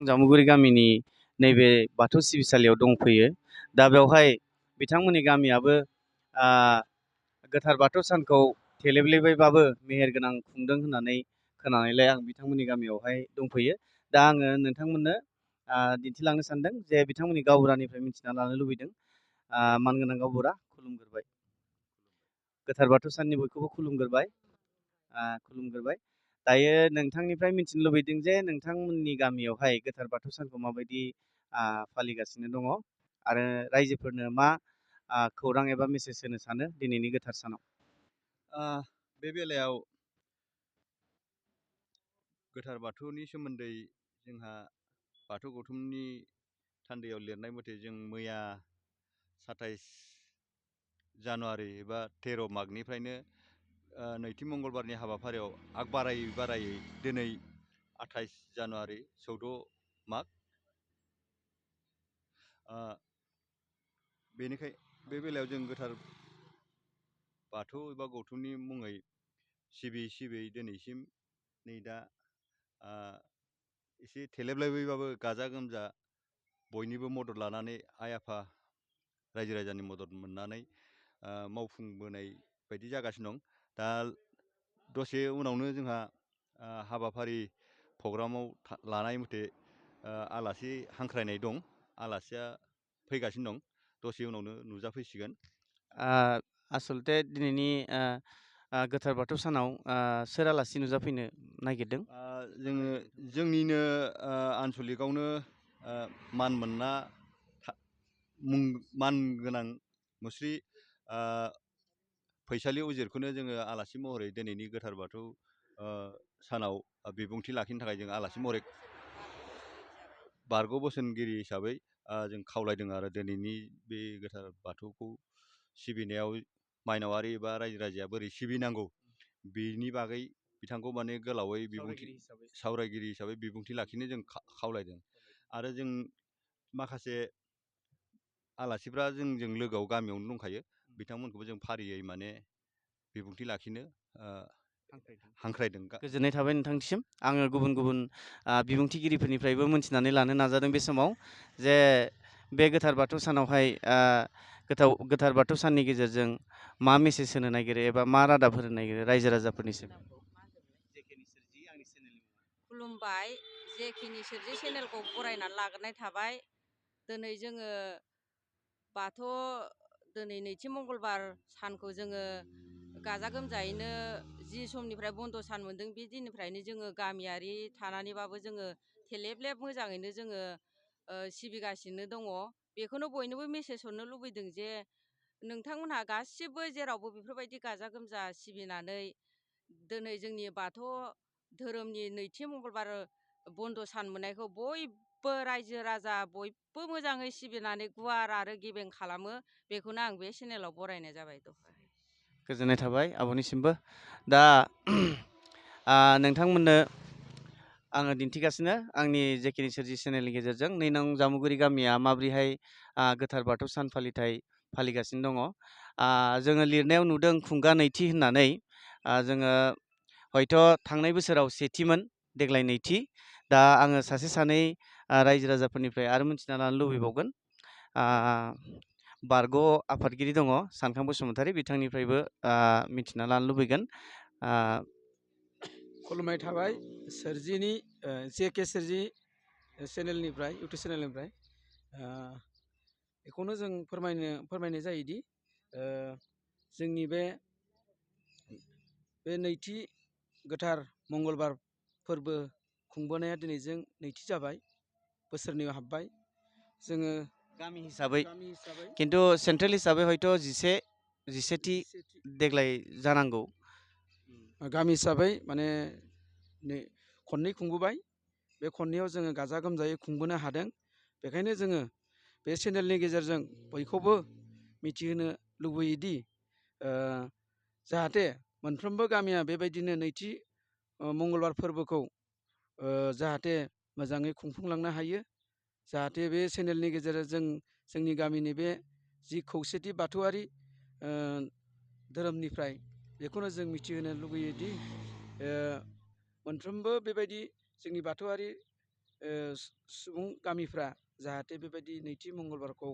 जामुगुरि गामिनि नैबे बाथौ सिबिसालियाव दंफैयो। दा बेवहाय बिथांमोननि गामियाबो गोथार बाथौ सानखौ थेलेबलेबैबाबो मेहेरगोनां खुंदों होननानै खोनानायलाय आं बिथांमोननि गामियावहाय दंफैयो। दा आङो नोंथांमोननो दिन्थिलांनो सानदों जे बिथांमोननि गावबुरानिफ्राय मिथिना लानो लुबैदों। मानगोनां गावबुरा खुलुमग्रोबाय। गोथार बाथौ साननि बयखौबो खुलुमग्रोबाय। दायो नोंथांनिफ्राय मिथिनो लुबैदों जे नोंथांमोननि गामियावहाय गोथार बाथौ सानखौ माबायदि फालिगासिनो दङ आरो रायजोफोरनो मा खौरां एबा मेसेज होनो सानो दिनैनि गोथार सानाव। बे बेलायाव गोथार बाथौनि सोमोन्दै जोंहा बाथौ गौथुमनि थान्दैयाव लिरनाय मथे जों मैया 27 जानुवारि एबा 13 मागनिफ्रायनो नैथि मंगलबारनि हाबाफारियाव आग बारायै बारायै दिनै 28 जानुवारि 14 माग बेनिखाय बे बेलायाव जों गोथार बाथौ एबा गौथुमनि मुङै सिबियै दिनैसिम नै दा एसे थेलेबलेबैबाबो गाजा गोमजा बयनिबो मदद लानानै आइ आफा रायजो राजानि मदद मोननानै मावफुंबोनाय बायदि जागासिनो दं। दा दसे उनावनो जोंहा हाबाफारि प्रग्रामाव लानाय मथे आलासि हांख्रायनाय दं। आलासिया फैगासिनो दं। दसे उनावनो नुजाफैसिगोन। आसलथे दिनैनि गोथार बाथौ सानाव सोर आलासि नुजाफैनो नागिरदों? जोङो जोंनिनो आनसलिकआवनो मान गोनां मुस्रि फैसालि उजिरखौनो जोङो आलासि महरै दिनैनि गोथार बाथौ सानाव बिबुंथि लाखिनो थाखाय जों आलासि महरै बारग' बोसोनगिरि हिसाबै जों खावलायदों आरो दिनैनि बे गोथार बाथौखौ सिबिनायाव माइनावारि एबा रायजो राजाया बोरै सिबिनांगौ बेनि बागै बिथांखौ माने गोलावै सावरायगिरि हिसाबै बिबुंथि लाखिनो जों खावलायदों। आरो जों माखासे आलासिफ्रा जोंजों लोगोआव गामियावनो दंखायो। बिथांमोनखौबो जों फारियै माने बिबुंथि लाखिनो हांख्रायदों। गोजोननाय थाबाय नोंथांनिसिम। आङो गुबुन गुबुन बिबुंथिगिरिफोरनिफ्रायबो मोनथिनानै लानो नाजादों बे समाव जे बे गोथार बाथौ सानावहाय गोथार बाथौ साननि गेजेरजों मा मेसेज होनो नागिरो एबा मा रादाब होनो नागिरो रायजो राजाफोरनिसिम। खुलुमबाय। जेखिनि सोरजि चेनेलखौ बरायनानै लाग्रोनाय थाबाय। दिनै जोङो दिनै नैथि मंगलबार सानखौ जोङो गाजा गोमजायैनो जि समनिफ्राय बन्द' सान मोन्दों बे दिननिफ्रायनो जोङो गामियारि थानानैबाबो जोङो थेलेबलेब मोजाङैनो जोङो सिबिगासिनो दङ। बेखौनो बयनोबो मेसेज हरनो लुबैदों जे नोंथांमोनहा गासिबो जेरावबो बेफोरबायदि गाजा गोमजा सिबिनानै दिनै जोंनि बाथौ धोरोमनि नैथि मंगलबार बन्द' सान मोननायखौ बयबो रायजो राजा बयबो मोजाङै सिबिनानै गुवार आरो गेबें खालामो। बेखौनो आं बे चेनेलाव बरायनाय जाबाय। गोजोननाय थाबाय आब'निसिमबो। दा नोंथांमोननो आङो दिन्थिगासिनो आंनि जेखिनि सोरजि चेनेलनि गेजेरजों नै नं जामुगुरि गामिया माबोरैहाय गोथार बाथौ सान फालिगासिनो दङ। जोङो लिरनायाव नुदों खुंगा नैथि होननानै। जोङो हयथ' थांनाय बोसोराव सेथिमोन, देग्लाय नैथि। दा आङो सासे सानै रायजो राजाफोरनिफ्राय आरो मिथिना लानो लुबैबावगोन। बारग' आफादगिरि दङ सानखां बसुमतारी, बिथांनिफ्रायबो मिथिना लानो लुबैगोन। खुलुमनाय थाबाय सोरजिनि जेके सोरजि चेनेलनिफ्राय, इउटुब चेनेलनिफ्राय। बेखौनो जों फोरमायनाय जायोदि जोंनि बे नैथि गोथार मंगलबार फोरबो खुंबोनाया दिनैजों नैथि जाबाय, बोसोरनैयाव हाबबाय। जोङो गामि हिसाबै खिन्थु सेन्ट्रेल हिसाबै हयथ' 11थि देग्लाय जानांगौ। गामि हिसाबै माने खननै खुंबोबाय। बे खननैयाव जोङो गाजा गोमजायै खुंबोनो हादों। बेखायनो जोङो बे चेनेलनि गेजेरजों बयखौबो मिथिहोनो लुबैयोदि जाहाथे मोनफ्रोमबो गामिया बेबायदिनो नैथि मंगलबार फोरबोखौ जाहाथे मोजाङै खुंफुंलांनो हायो। जाहाथे बे चेनेलनि गेजेरजों जोंनि गामिनि बे जि खौसेथि बाथौआरि धोरोमनिफ्राय बेखौनो जों मिथिहोनो लुगैयोदि मोनफ्रोमबो बेबायदि जोंनि बाथौआरि सुबुं गामिफ्रा जाहाथे बेबायदि नैथि मंगलबारखौ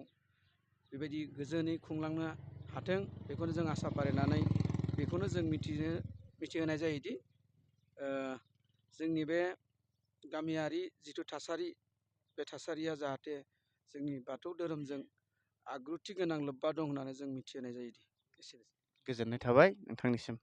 बेबायदि गोजोनै खुंलांनो हाथों बेखौनो जों आसा फारिनानै बेखौनो जों मिथिहोनाय जायोदि जोंनि बे गामियारि जिथु थासारि बे थासारिया जाहाथे जोंनि बाथौ धोरोमजों आब्रुथि गोनां लोब्बा दं होननानै जों मिथिहोनाय जायोदि एसेनोसै। गोजोननाय थाबाय नोंथांनिसिम।